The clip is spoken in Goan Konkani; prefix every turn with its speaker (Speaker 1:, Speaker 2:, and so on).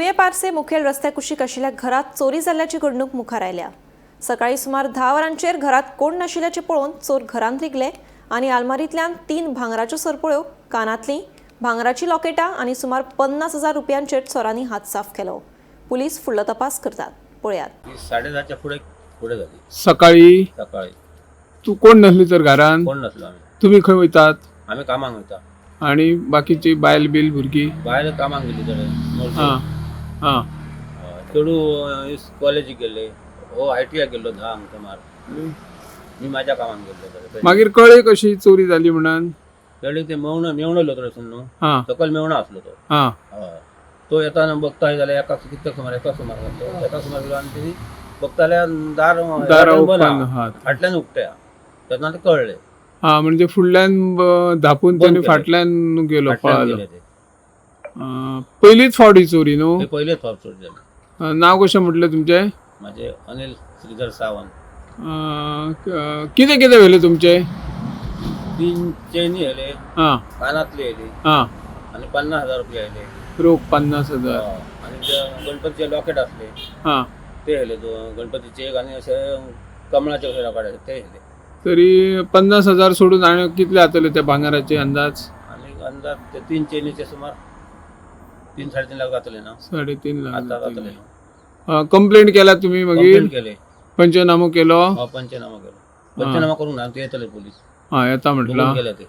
Speaker 1: जुये पार्से मुखेल रस्त्या कुशीक आशिल्ल्या घरात चोरी जाल्ल्याची घडणूक मुखार आयल्या. सकाळी सुमार 10 वरांचेर घरात कोण नाशिल्ल्याचें पळोवन चोर घरांत रिगले आनी आलमारींतल्यान 3 भांगराच्यो सरपळ्यो, कानांतलीं भांगराची लॉकेटां आनी सुमार 50,000 रुपयांचेर चोरांनी हात साफ केलो. पुलीस फुडलो तपास करतात. पळयात.
Speaker 2: ती 10:30च्या पुढे पुढे झाली.
Speaker 3: सकाळी.
Speaker 2: सकाळी.
Speaker 3: तू कोण नसली तर घरान?
Speaker 2: कोण नसलो आम्ही.
Speaker 3: तुम्ही खंय वयतात?
Speaker 2: आम्ही कामाक वयता.
Speaker 3: आणि बाकीची बायल बिल भुरगीं?
Speaker 2: बायल कामाक गेली तर.
Speaker 3: हां हां.
Speaker 2: चेडू कॉलेजीक गेले हो, आयटीआय गेल्लो 10 सुमार. मी माझ्या कामाक गेल्लो तर.
Speaker 3: मागीर कळ्ळी कशी चोरी जाली म्हणून?
Speaker 2: कळ्ळी ते मेवणो मेवणो येयलो थंयसून न्हू.
Speaker 3: हां.
Speaker 2: सकयल मेवणो आसलो तो.
Speaker 3: हां.
Speaker 2: हय, तो येताना बघता जाल्यार एका कितक्या सुमार, एका सुमार घातलो, एका सुमार गेलो आनी तेणी बघता दार
Speaker 3: दारा
Speaker 2: बंद
Speaker 3: ओपन
Speaker 2: आहा.
Speaker 3: हात.
Speaker 2: फाटल्यान उकते आहा तेन्ना ते कळ्ळें.
Speaker 3: हा, म्हणजे फुडल्यान धापून
Speaker 2: बंद
Speaker 3: त्याने
Speaker 2: केलें.
Speaker 3: फाटल्यान गेलो.
Speaker 2: फाटल्यान
Speaker 3: पळालो.
Speaker 2: गेले ते.
Speaker 3: पयलीच फावट ही चोरी न्हू?
Speaker 2: हे पहिलेच फावट चोरी जाली.
Speaker 3: नाव कशें म्हटलें तुमचें?
Speaker 2: माझे अनिल श्रीधर सावंत.
Speaker 3: कितें कितें व्हेलें तुमचें?
Speaker 2: 3 चेनी येले.
Speaker 3: हां.
Speaker 2: कानातले येले.
Speaker 3: हां.
Speaker 2: आणि 50,000 रुपये येले.
Speaker 3: रोख 50,000.
Speaker 2: आणि ते गणपतीचे लॉकेट असले.
Speaker 3: हां.
Speaker 2: ते येले दोन गणपतीचे एक आणि असे कमळाचे कसे लॉकेट आसले ते येले.
Speaker 3: तरी 50,000 सोडून आणि कितले जातले त्या भांगाराचे अंदाज?
Speaker 2: आणि अंदाज ते 3 चेनीचे सुमार 3-3.5 लाख जातले ना.
Speaker 3: 3.5 लाख
Speaker 2: आता
Speaker 3: जातले.
Speaker 2: जातले ना.
Speaker 3: कंप्लेंट केला तुम्ही मागीर?
Speaker 2: कंप्लेंट केले.
Speaker 3: पंचनामो केलो?
Speaker 2: हो, पंचनामा केलो. पंचनामा करून ना ते येतले पोलीस.
Speaker 3: हा, येता
Speaker 2: बघून
Speaker 3: म्हटलं.
Speaker 2: गेले ते.